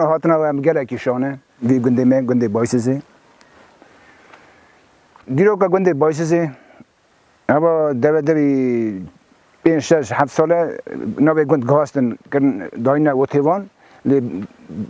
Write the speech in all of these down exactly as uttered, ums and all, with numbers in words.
Hatina we em gelekî şane, vî gundê me, gundê Baysizê. Dîroka gundê Baysizê, eva dewe devî pênc, şeş, heft sale navê gund gihastin, kirin dayine Otêvan. Lê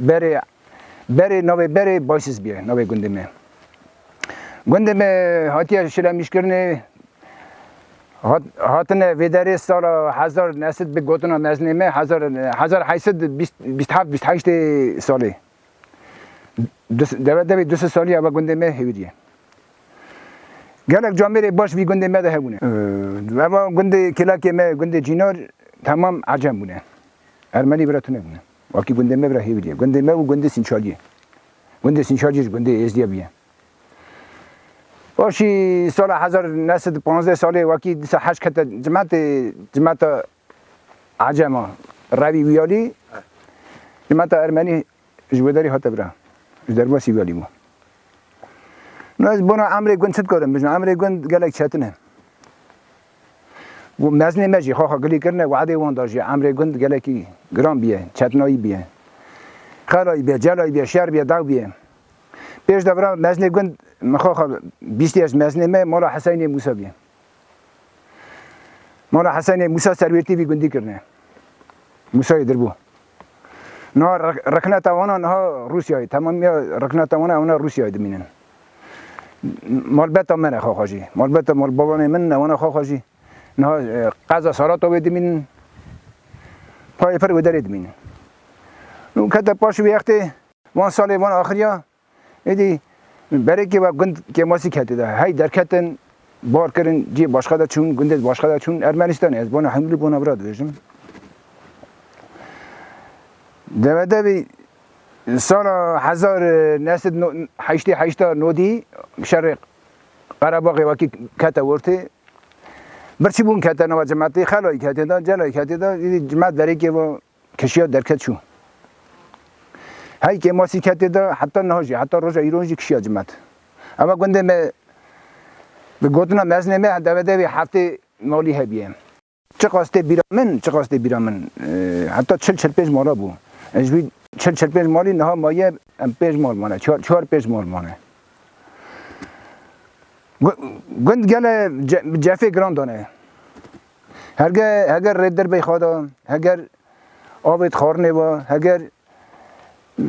berê, berê, navê berê Baysiz bîye, navê gundê me. Gundê me hatiye şilemîşkirinê, hat-, hatine vê derê sala hezar neh sed bi gotina mezinê me, hezar, hezar heyt sed bîst, bîst heft, bîst heşt salê. Du-, dewe devê du sed salî eva gundê me hêvî ye. Gelek camêrê baş vî gundê me de hebûne. Ee, eva gundê kêlekê me, gundê Cînar, temam Ecem bûne. Ermenî vira tune bûne. Wekî gundê me vira hêvî ye. Gundê me û gundê Sînçaliyê. Gundê Sînçaliyê ji gundê Êzdiya bûye. Paşî sala hezar neh sed û panzdeh salê wekî dîsa hej kete cimetê, cimeta Ecema, revî wî alî, cimeta Ermenî ji wê derê hate vira. Ji derbasî wî alî bû. No ez bona emrê gund çi dikarim bijim? Emrê gund gelek çetin e. Û mezinê me jî xwe xwe gilî kirine, wadê wan da jî emrê gund gelekî giran bîye, çetinayî bîye. Xelayî bîye, celayî bîye, şer bîye, daw bîye. Pêş de vira mezinê gund, min xwe xwe bîstiye ji mezinê me, mala Heseynê Mûsa bîye. Mala Hesenê Mûsa serwêtî vî gundî kirine. Mûsayê Dirbû. Niha rik-, rikneta wana niha Rûsyayê. Temamiya rikneta wana, wana Rûsyayê dimînin. Malbeta me ne xwexa jî. Malbeta malbavanê min ne wana xwexa jî. Niha, e, qeza Saratowê dimînin. Payê pir wê derê dimînin. Nû kete paş wî wextê, van salê, van axiriya, Êdî berekê we gund kêmasî ketê de. Hey derketin, bar kirin, cihê başqa de çûn, gundê başqa de çûn, Ermenistanê. Ez bona hemû li bona vira dibêjim. Dewe devî sala hezar neh sed heştê heşt nodî şerê Qerebaxê wekî kete ortê. Birçîbûn kete nava cimetê, xelayî ketê de, celayî ketê de, êdî cimet berekê ve kişiya derket çû. Hey kêmasî ketê de heta niha jî, heta roja îro jî kişiya cimet. Eva gundê me, bi gotina mezinê me, dewe devê heftê malî hebiye. Çiqas tê bîra min, çiqas tê bîra min, e, heta çil çil pênc mala bû. Ez ji vî çil çil pênc malî niha maye em pênc mal mane, çar, çar pênc mal mane. Gu-, gund gele ce-, cefê giran dane. Herge, heger rê dirbê xwe de, heger avêt xwarinê ve, heger, e,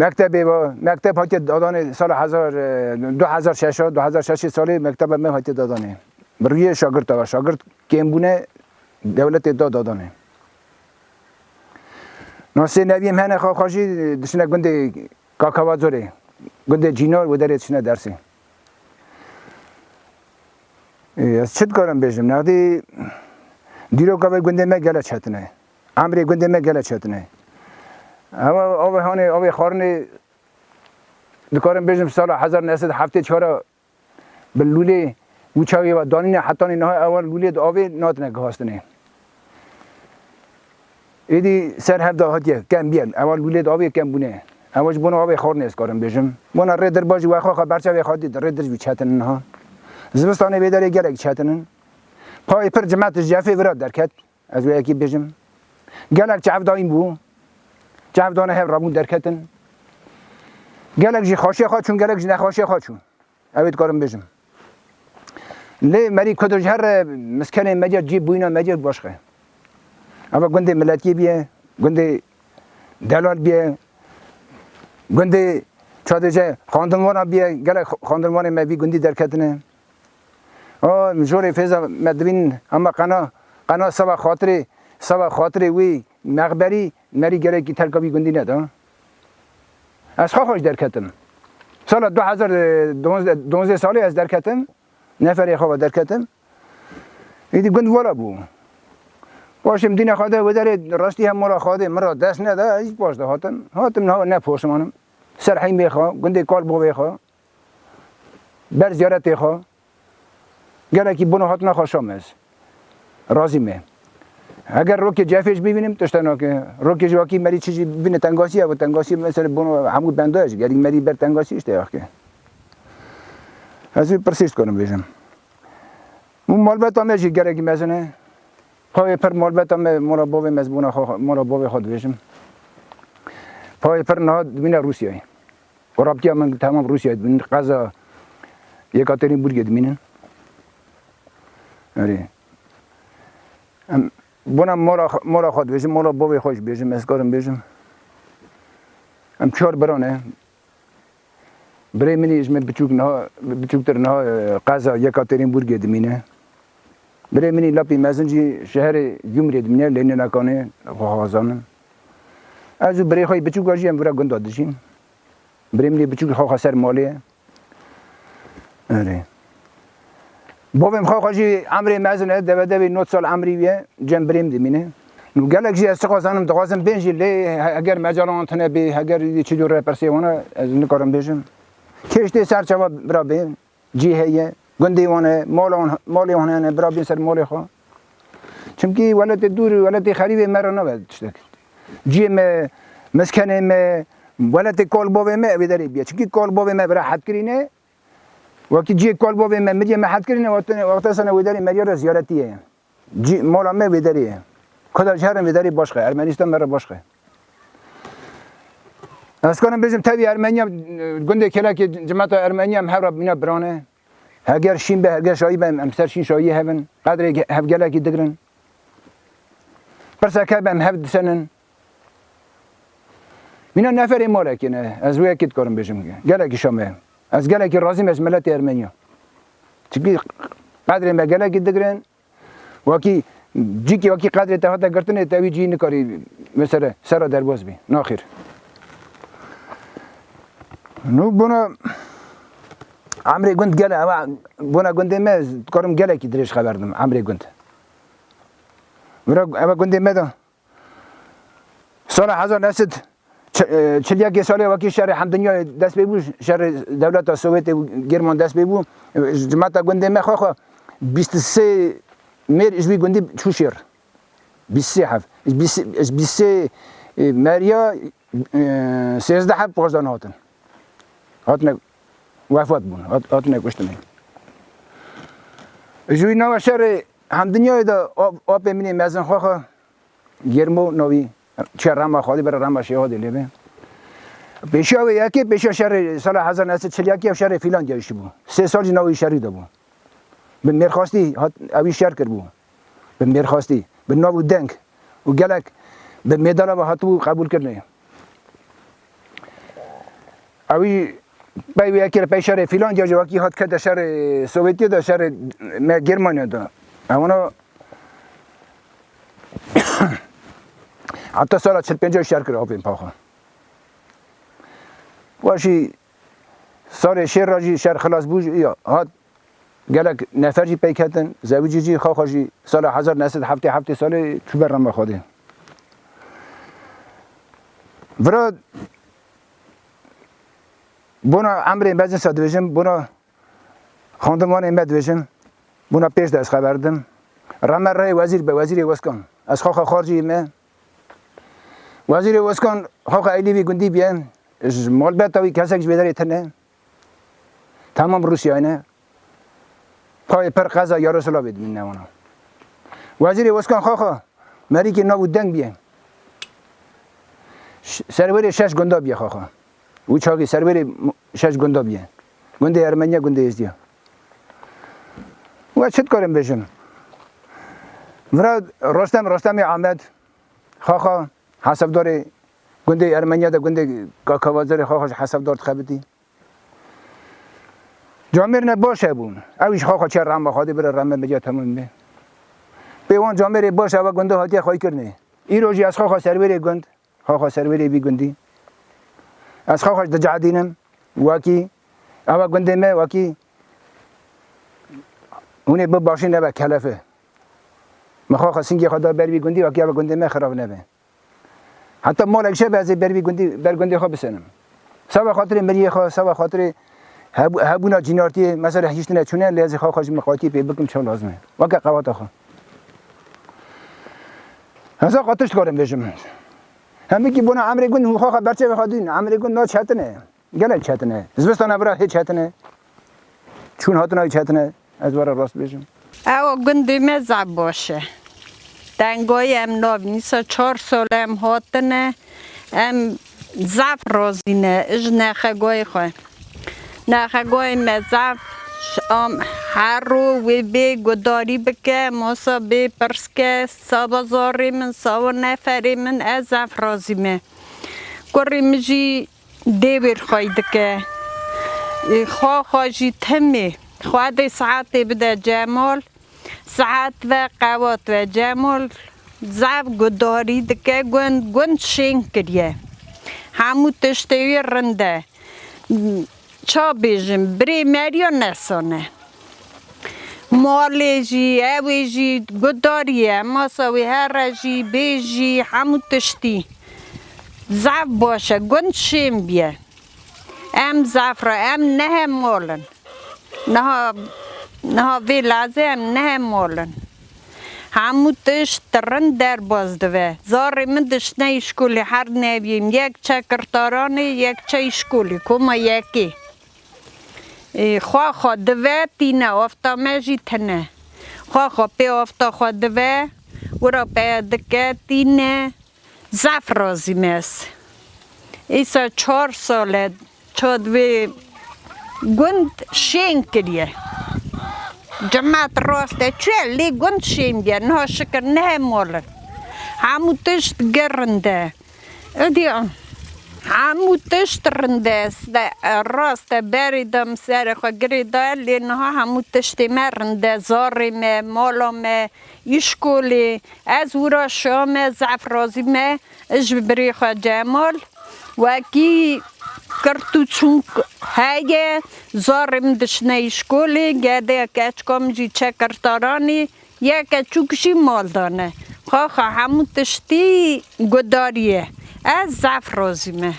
mektebê ve, mekteb hatiye dadanê sala hezar, e, du hezar şeş, du hezar şeş salê mekteba me hatiye dadanê. Bi rûyê şagirta ve, şagirt kêm bûne, dewletê da dadanê. Nasê neviyê me hene xwe xwe jî dişine gundê Kakavazorê, gundê Cînar û derê dişine dersê. Ê, ez çi dikarim bêjim? Nexdî dîroka vê gundê me gele çetin e. Emrê gundê me gele çetin e. Ewa avê hanê, avê xwarinê dikarim bêjim sala hezar neh sed heftê çar bi lûlê û çawê ve danîne hetanî niha ewa lûlê di avê natine guhastinê. Êdî ser hev de hatiye, kem bîye. Ewa lûlê di avê kem bûne. Ewa ji bona avê xwarinê ez karim bêjim. Bona rê dir bajî we xwe xwe berçavê xwe dît, rê dir jî çetin in niha. Zivistanê vê derê gelek çetin in. Payê pir cimet ji cefê vira derket. Ez wê yekî bêjim. Gelek çavdayîn bû. Çavdane hev rabûn derketin. Gelek jî xweşiya xwe çûn, gelek jî nexweşiya xwe çûn. Ew ê dikarim bêjim. Lê merî kudu ji her miskenê me cî bûyîna me cî başqe. Eva gundê miletiyê bîye, gundê delal bîye, gundê çadêje xandinvana bîye, gelek xandinvanê me vî gundî derketine. O jorê fêza me dibîn, ama qena, qena seba xatirê, seba xatirê wî mexberî merî gerekî terka vî gundî neda. Ez xwe xweş derketim. Sala du hezar duwazdeh, duwazdeh salê ez derketim. Neferê xwe ve derketim. Êdî gund wela bû. Paşê min dîne xwe de wê derê rastî hem mala xwe de min ra dest neda, ez paş de hatim. Hatim niha ne poşmanim. Ser heymê xwe, gundê kal bavê xwe. Ber ziyaretê xwe. Gelekî bona hatina xwe şam ez. Razî me. Heger rokê cefê jî bibînim, tişte nake. Rokê ji wekî merî çi jî bibîne tengasî, ev tengasî mesela bona hemû benda jî. Gelî merî ber tengasî işte yaxke. Ez wî pirsî dikarim bêjim. Û malbeta me jî gelekî mezin e. Payê pir malbeta me, mala bavê me, ez bona xwe, mala bavê xwe dibêjim. Payê pir niha dimîne Rûsyayê. Û rabtiya min temam Rûsyayê dimînin. Qeza Yekaterinburgê dimînin. Erê. Em bona mala xwe, mala xwe dibêjim, mala bavê xwe jî bêjim, ez karim bêjim. Em çar bira ne. Birê min î ji min biçûk niha, biçûktir niha, e, qeza Yekaterinburgê dimîne. Birê min î lapî mezin jî şeherê Gümrê dimîne, Lênînekanê, xwe xwe zanin. Ez û birê xwe yê biçûka jî em vira gunda dijîn. Birê min ê biçûk xwe xwe ser malê ye. Erê. Bavê min xwe xwe jî emrê mezin e, deve devê nod sal emrî wî ye, cem birê min dimîne. Nû gelek jî ez çiqas zanim dixwazim bên jî lê he-, heger mecala wan tune bê, heger çi cûr repersê wana ez nikarim bêjim. Kêş tê ser çava bira bên. Cî heye, gundê wan e, mala wan, malê wan hene, bira bên ser malê xwe. Çimkî welatê dûr, welatê xerîbê me re nabe tiştek. Ciyê me, miskenê me, welatê kal bavê me wê derê biye. Çimkî kal bavê me bira hetkirî ne, wekî ciyê kal bavê me, miriyê me hetkirî ne, wexta, wexta sene wê derê meriya re ziyaretî ye. Cî, mala me wê derê ye. Ku da ji herin wê derê başqe, Ermenistan me re başqe. Ez karim bêjim tevî Ermeniya, gundê Kelekê, cimeta Ermeniya em hev re bîna birane. Heger şîn be, heger şahî be, em ser şîn şahiyê hev in. Qedrê ge-, hev gelekî digirin. Pirsek hebe em hev disenin. Mîna neferê malekê ne, ez wê yekê dikarim bêjim. Gelekî şa me. Ez gelekî razî me ji miletê Ermeniya. Çimkî qedrê me gelekî digirin. Wekî cîkî wekî qedrê te hate girtinê, te wî cî nikarî mesela sera derbas bî. Naxêr. Nû bona emrê gund gele, ewa bona gundê me, dikarim gelekî dirêj xeber dim, emrê gund. Vira ewa gundê me de. Sala hezar neh sed çi-, e, çil yekê salê wekî şerê hemdinyayê dest pê bû, şerê dewleta Sowêtê û Gêrman dest pê bû. Ji cimata gundê me xwe xwe bîst û sê mêr ji wî gundî çû şêr. Bîst û sê heb. Ji bîst, ji bîst û sê, e, meriya, e, sêzdeh heb paşdan hatin. Hatine wefat bûn, hat-, hatine kuştinê. Ji wî nava şerê hemdinyayê de ap-, apê min ê mezin xwe xwe Gêrmo navî çiya rema Xwedê bere rema şêxê Xwedê lê be. Pêşiya wê yekê, pêşiya şerê sala hezar neh sed çil yekê ew şerê Fîlandiyayê jî bû. Sê sal jî navê şerî de bû. Bi mêrxastî hat, ewî şer kiribû. Bi mêrxastî, bi nav û deng û gelek bi mêdala ve hatibû qebûlkirinê. Ewî pey wê yekê re pey şerê Fîlandiya jî wekî hat kete şerê Sowêtiyê de, şerê me Germaniya de. Ewana heta sala çil pênc şer kir apên paxwe. Wa jî salê şêr re jî şer xilas bû jî, ya, hat gelek nefer jî pey ketin, zewicî jî, xaxa jî sala hezar neh sed heftê heftê salê çû ber rema Xwedê. Vira bona emrê mezin sa dibêjim, bona xandimanê me dibêjim, bona pêş de ez xeber dim. Reme rê wezîr be, wezîrê Weskan. Ez xaxa xarcî me. Wezîrê Weskan xaxa eylî vî gundî biye. Ji malbeta wî kesek ji vê derê tune. Temam Rûsyayê ne. Payê per qeza Yaroslavê dimîne wana. Wezîrê Weskan xaxa merîkê nav û deng biye. Ş-, serwerê şeş gunda biye xaxa. Û çavê serwerê m-, şeş gunda biye. Gundê Ermeniya, gundê Êzdiya. We çi dikarim bêjim? Vira Rostem, Rostemê Amed, xaxa hesabdarê gundê Ermeniya de gundê Kakavazerê xaxa ji hesabdar dixebitî. Camêr ne baş hebûn. Ew jî xwe xwe çe rema Xwedê bire reme meriya temam be. Pê wan camêrê baş ewa gunda hatiye xweykirinê. Îro jî ez xwe xwe serwerê gund, xwe xwe serwerê vî gundî. Ez xwe xwe ji dicadînim, wekî, ewa gundê me, wekî hûnê bi başî nebe kelefe. Min xwe xwe singê xwe da ber vî gundî, wekî ewa gundê me xirab nebe. Heta malek şev ez ê ber vî gundî, ber gundê xwe bisenim. Seba xatirê miriyê xwe, seba xatirê heb-, hebûna cînartiyê, mesela hiştine çûne, lê ez ê xwe xwe ji miqatiyê pê bikim çawa lazim e. Weke qewata xwe. Heza xwe tişt karim bêjim. Hemikî bona emrê gund hûn xwe xwe berçavê xwe dîn. Emrê gund na çetin e. Gelek çetin e. Zivistana vira hê çetin e. Çûn hatina wî çetin e. Ez were rast bêjim. Ew gundê me zaf baş e. Tengayê em nabîn. Îsa çar sal em hatine. Em Zaf razî ne, ji nexegoyê xwe. Nexegoyê me zaf ş-, am, her ro wê bê gudarî bike, masa bê pirs ke, saba zarê min, saba neferê min, ez zaf razî me. Kurê min jî dê wêr xwey dike. Xwaxa jî timê. Xwedê saetê bide Cemal. Saet ve qewat ve Cemal zaf gudarî dike gund, gund şên kiriye. Hemû tiştê wî rind e. Ça bêjim, birê meriya nesane. Malê jî, ewê jî gudarî ye, masa wî here jî, bê jî, hemû tiştî. Zaf baş e, gund şên biye. Em zaf re, em nehe mal in. Niha, niha vê lazê em nehe mal in. Hemû tişt rind derbas dibe. Zarê min dişne îşkolê her neviyêm. Yek çe kirtaranê, yek çe îşkolê. Koma yekê. Ê, xwaxa dibe tîne, afta me jî tine. Xwaxa pê afta xwe dibe, wira peye dike tîne. Zaf razî me ez. Îsa çar sal e, çad vê gund şên kiriye. Cemat rast e, çi ye? Lê gund şên biye. Niha şikir nehe mal in. Hemû tişt gerinde. Êdî hemû tişt rinde. Rast e, berê de min serê xwe girê daye, lê niha hemû tiştê me rinde. Zarê me, mala me, îşkolê, ez wira şame, zaf razî me, ji birê xwe Cemal, wekî kirt û çûk heye, zarê min dişine îşkolê, gedê keçika min jî çe kirtaranê, yeke çûk jî mal dane. Xaxa hemû tiştî gudarî ye. Ez zaf razî me.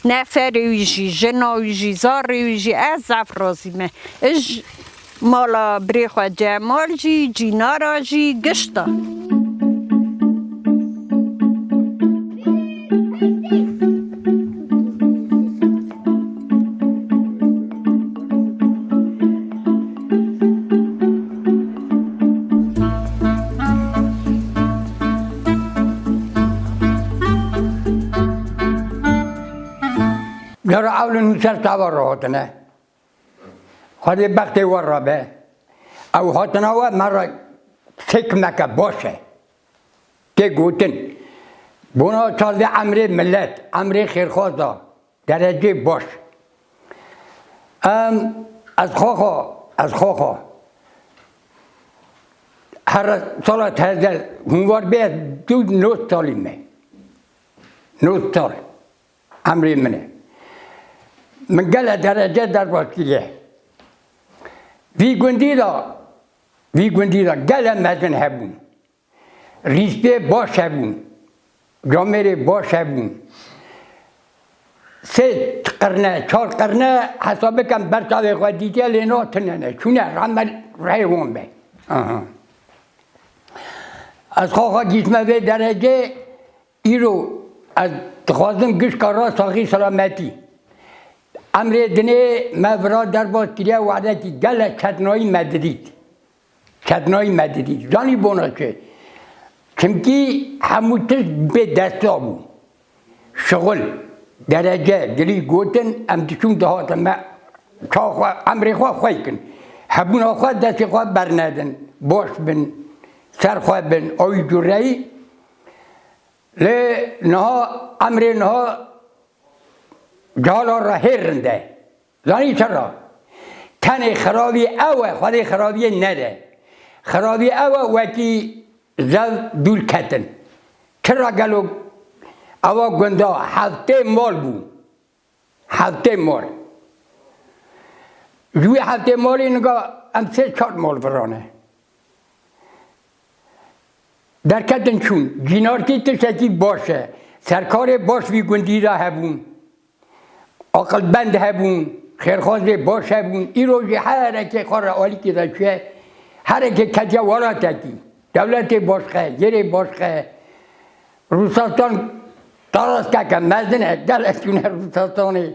Neferê wî jî, jina wî jî, zarê wî jî, ez zaf razî me. Ij Mala birê xwe Cemal jî, Cînara jî, gişta. Cara ewlin hûn ser tava re hatine. Xwedê bextê we re be. Ew hatina we me re sêkmeke baş e. Tê gotin. Bona çar vê emrê milet, emrê xêrxwaza, derecê baş. Em, ez xaxa, ez xaxa. Her sala teze hûn war bê ez du nod salî me. Nod sal. Emrê min e. Min gele derece derbas kiriye. Vî gundî de, vî gundî de gele mezin hebûn. Rîspê baş hebûn. Camêrê baş hebûn. Sê qirne, çar qirne hesab bikin ber çavê xwe dîtiye lê no tune ne. Çûne rehmet rehê wan be. Aha. Ez xaxa gîtme vê derecê. Îro ez dixwazim gişka rast saxî selametî. Emrê dinê me vira derbas kiriye, wexdekî gelek çetinayî me didît. Çetinayî me didît. Zanî bona çi? Çimkî hemû tişt bê desta bû. Şixul, derece, gilî gotin, em diçûn dihatin me çawa xwe, emrê xwe xwe kin. Hebûna xwe destê xwe bernedin. Baş bin, ser xwe bin, awî cureyî. Lê niha emrê niha cala re hê rind e. Zanî çira? Tenê xirabî ew e, Xwedê xirabiyê nede. Xirabî ew e wekî zev dûr ketin. Çira gelo ewa gunda heftê mal bû. Heftê mal. Ji wî heftê malê niga em sê çar mal virane. Derketin çûn. Cînarkî tiştekî baş e. Serkarê baş vî gundî de hebûn. Aqilbend hebûn. Xêrxwazê baş hebûn. Îro jî herekê xwe re alîkî de çûye. Herekê ketiye welatekî. Dewletê başqe, yerê başqe. Rûsastan tarasteke mezin e, gelek çûne Rûsastanê.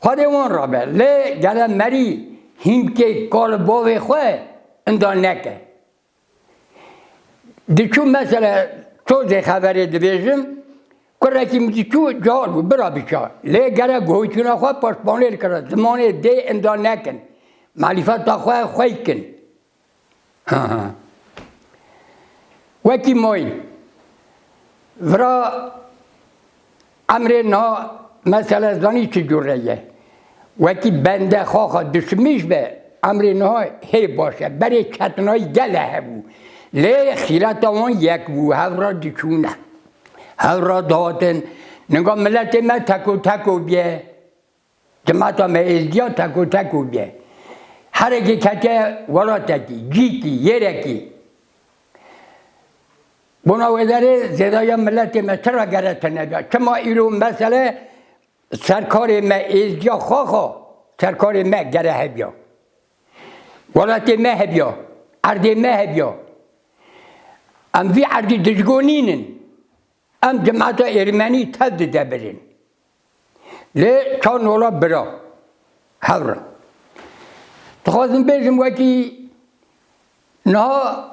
Xwedê wan rabe. Lê gele merî hîmkê kal bavê xwe inda neke. Diçû mesela tozê xeverê dibêjim, Kurekî min jî çû cihal bû, bira biça. Lê gere gotina xwe paşbanê li kira. Zimanê dê inda nekin. Malîfeta xwe xwey kin. Ha, ha. Wekî mayî. Vira emrê niha mesele zanî çi cure ye. Wekî bende xaxa dişimîş be, emrê niha hê baş e. Berê çetinayî gele hebû. Lê xîreta wan yek bû, hev re diçûne. Hev re dihatin. Ninga miletê me teko teko bûye. Cemata me êzdiya teko teko bûye. Herekê ketiye welatekî, cîkî, yêrekî. Bona wê derê zêdaya miletê me çira gere tune biya? Çima îro mesele serkarê me êzdiya xaxa, serkarê me gere hebiya? Welatê me hebiya, erdê me hebiya. Em vî erdî dijgo nînin. Em cemata Ermenî tev didebirin. Lê çar nola bira. Hev re. Dixwazim bêjim wekî niha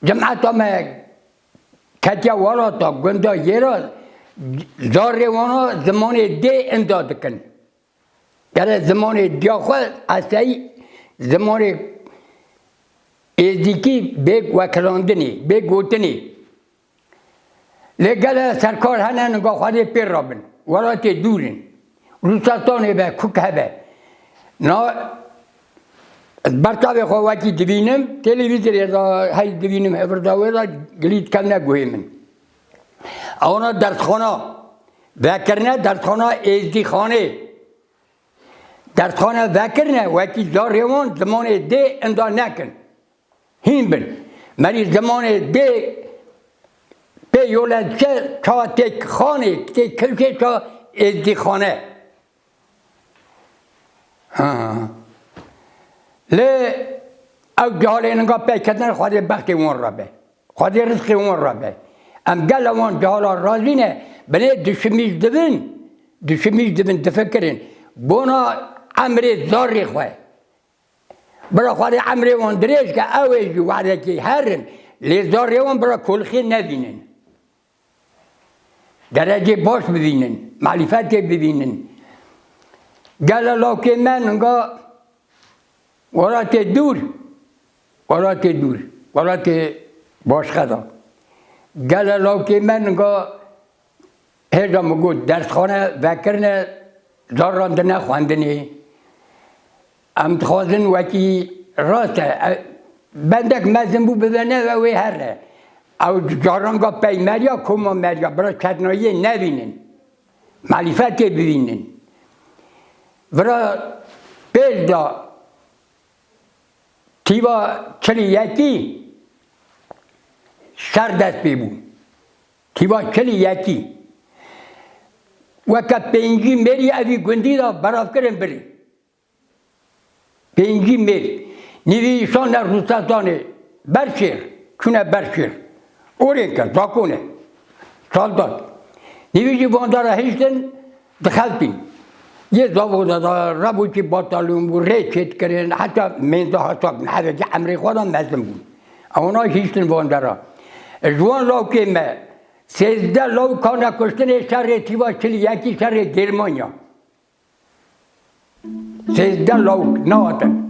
cemata me ketiya welata, gunda yê re zarê wana zimanê dê inda dikin. Gere zimanê diya xwe eseyî zimanê êzdîkî bê wekilandinê, bê gotinê. Lê gele serkar hene ninga xwedê pê rabin. Welatê dûr in. Rûsatanê be, kuk hebe. Na, ez bertavê xwe wekî divînim, televîzorê de hey divînim, hevir da wê de gilî dikevne guhê min. Ewana dersxana vekirine, dersxana êzdîxanê. Dersxane vekirine, wekî zarê wan zimanê dê inda nekin. Hîn bin. Merî zimanê dê pê yole diçe çawa têk xanê, têk kewşê ça êzdîxane. Ha. Lê ew cehalê ninga pey ketine Xwedê bextê wan rabe. Xwedê rizqê wan rabe. Em gele wan cehala razî ne, binê dişimîş dibin, dişimîş dibin, difikirin. Bona emrê zarê xwe. Bira Xwedê emrê wan dirêj ke, ew ê jî werdekî herin, lê zarê wan bira kolixê nevînin. Derecê baş bivînin, malîfetê bivînin. Gele lawkê me ninga welatê dûr, welatê dûr, welatê başxe de. Gele lawkê me ninga hêja min got, dersxane vekirine, zarran dine xwendinê. Em dixwazin wekî rast e, e, bendek mezin bû bibe neve wê here. Ew caranga pey meriya, koma meriya, bira çetnayiyê nevînin. Malîfetê bivînin. Vira pêş de tîva çil û yekî şer dest pê bû. Tîva çil û yekî. Weke pêncî mêrî evî gundî de berav kirin birî. Pêncî mêr. Nîvî şane Rûsestanê Berşêr, çûne Berşêr. Orên ke, zakon e. Saldat. Nîvî jî van dara hiştin, dixeltîn. Yê zavo de da, rebûkî batalyon bû, rê çêdikirin, heta mênda heta bin, hevekî emrê xwe de mezin bûn. Ewna hiştin van dara. Ji wan lawkê me, sêzdeh lawk hane kuştinê şerê tîva çil û yekî şerê Germanya. Sêzdeh lawk nehatin.